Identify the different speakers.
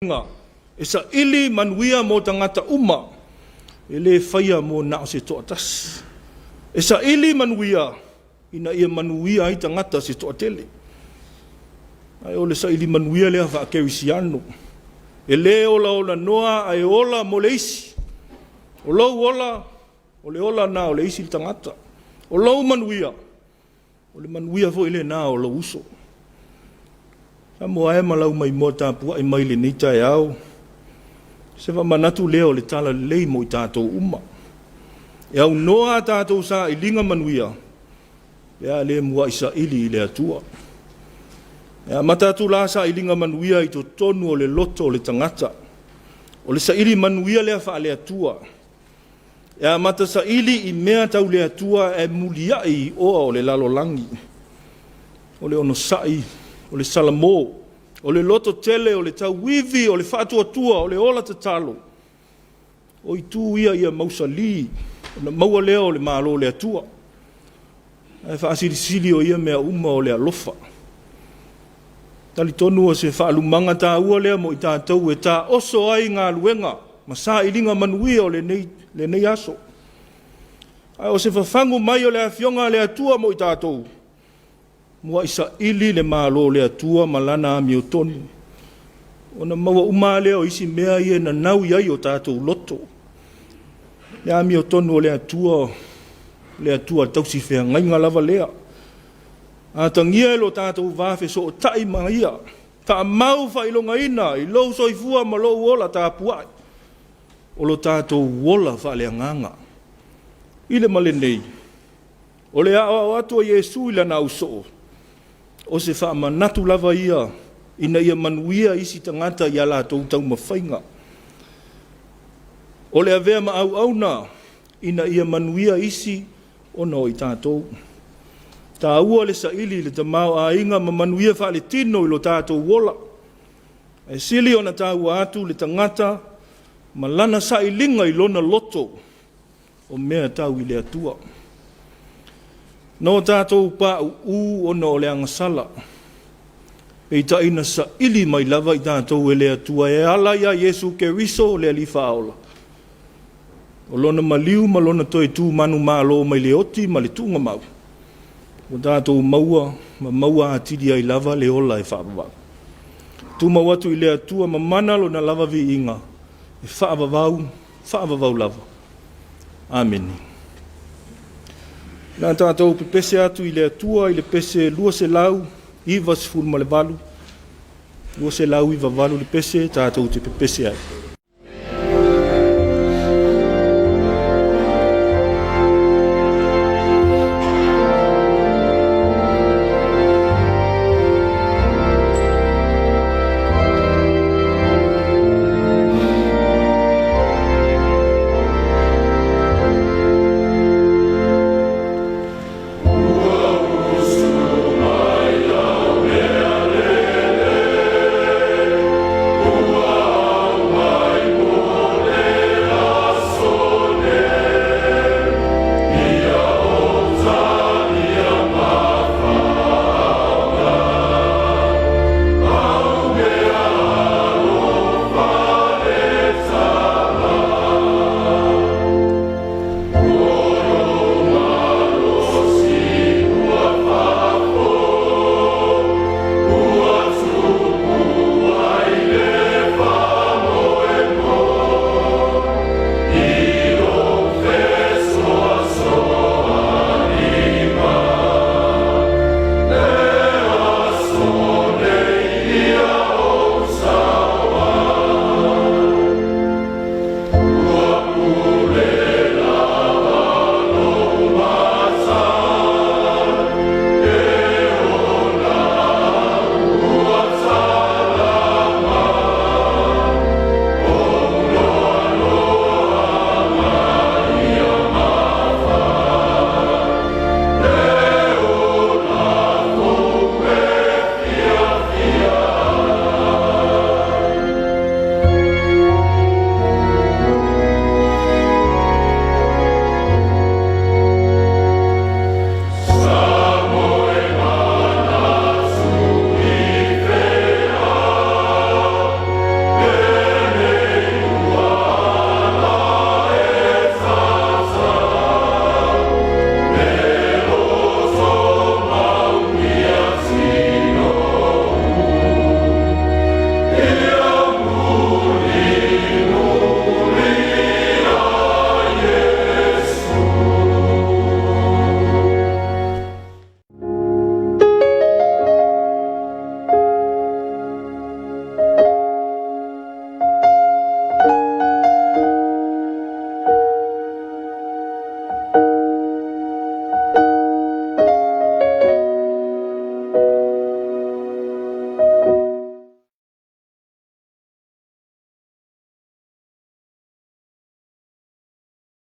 Speaker 1: E saili manuia mo tagata uma, e le faia mo na o se toatasi. E saili manuia ina ia manuia ai tagata se toatele. Ae o le saili manuia lea faakerisiano. E le ola ola noa ae ola mo le isi. O lou ola, o le ola na o le isi tagata. O lou manuia, o le manuia foi lena o lou uso. Samoa e ma lau maimoa tapuai mai lenei taeao, se faamanatu lea o le talalelei mo i tatou uma. E aunoa a tatou sailiga manuia, pe a le muai saili i le Atua. E amata atu la sailiga manuia i totonu o le loto o le tagata. O le saili manuia lea faale-Atua. E amata saili i mea tau le Atua ae muliai i oa o le lalolagi. O le onosai, o le salamo, o le loto tele, o le tauivi, o le faatuatua, o le ola tatalo. O itu ia ia mausali, ona maua lea o le Malo o le Atua. Ae faasilisili o ia mea uma o le alofa. Talitonu o se faalumaga taua lea mo i tatou e taoso ai galuega ma sailiga manuia o lenei aso. Ae o se fafagu mai o le Afioga a le Atua mo i tatou, muai saili le Malo o le Atua ma lana amiotonu, ona maua uma lea o isi mea ia e nanau i ai o tatou loto. Le amiotonu o le Atua, le Atua tausi feagaiga lava lea. Atagia e lo tatou va fesootai ma ia, faamau faailogaina i lou soifua ma lou ola tapuai, o lo tatou ola faaleagaga. I le ma lenei, o le aoao atu a Iesu i lana ausoo, o se faamanatu lava ia ina ia manuia isi tagata i a latou taumafaiga. O le avea ma auauna ina ia manuia isi ona o i tatou. Taua le saili i le tamaoaiga ma manuia faaletino i lo tatou ola. Ae sili ona taua atu le tagata ma lana sailiga i lona loto o mea tau i le Atua. Na o tatou pauu ona o le agasala, peitai na saili mai lava i tatou e le Atua e ala ia Iesu Keriso le Alii Faaola. O lona maliu ma lona toe tu manumalo mai le oti ma le tuugamau, ua tatou maua ma maua atili ai lava le ola e faavavau. Tumau atu i le Atua mamana lona lava viiga, e faavavau, faavavau lava. Amene. O le a tatou pepese atu i le Atua i le pese 298, 298 le pese tatou te pepese ai.